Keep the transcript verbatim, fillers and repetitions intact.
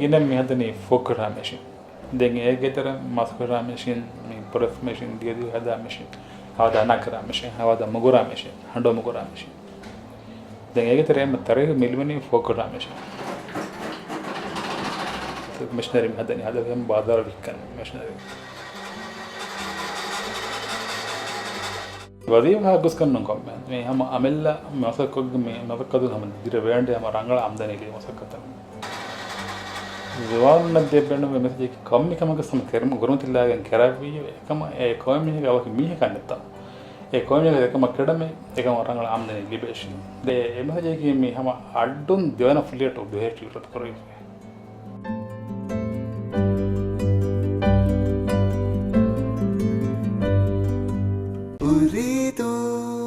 އިނަން މި ހަދަނީ ފޯކަރާ މެޝިން. ދެން އޭގެ ތެރެ މަސްކުރާ މެޝިން، މި ޕްރެސް މެޝިން، ދިޔަދިޔަ ހަދާ މެޝިން، ހަވާދާ ނައްކަރާ މެޝިން، ހަވާދާ މުގުރާ މެޝިން، ހަނޑޯ މުގުރާ މެޝިން. ދެން އޭގެ ތެރޭ ތަރައިގަ މި ލިބެނީ ފޯކަރާ މެޝިން. މެޝިނަރީ މި ހަދަނީ ހަދަނީ ހަމަ ބާޒާރަށް ވިއްކަން މެޝިނަރީ. ވަޒީފާ ގޮސްކަން ނޫން ކޮންމެ. މި ހަމަ އަމިއްލަ މަސައްކަތް، މި މަސައްކަތުން ހަމަ ދިރަ ވޭންޑެ ހަމަ ރަނގަޅަށް އާމްދަނީ ލިބި މަސައްކަތަށް. ޒުވާނުންނަށް ދޭ ބޭނުންވޭ މެސެޖަކީ ކޮންމެ ކަމަކަށް ހަމަ ކެރި ގުރުމަތިލާގެން ކެރައްވިއްޔާ އެކަމަށް އެ ކޮންމެ މީހަކަށް އަވަކި މީހަކަށް ނެތާ. އެ ކޮންމެ މީހަކަށް އެކަމަށް ކެޑަމެ އެކަމަށް ރަނގަޅަށް އާމްދަނީ ލިބޭށި. ދޭ އެ މެސެޖަކީ މީ ހަމަ އައްޑުން ދެވަނަ ފުލިއަށް ދުހޭ ޓްވީޓް ކުރެވިފަ. އުރީދޫ.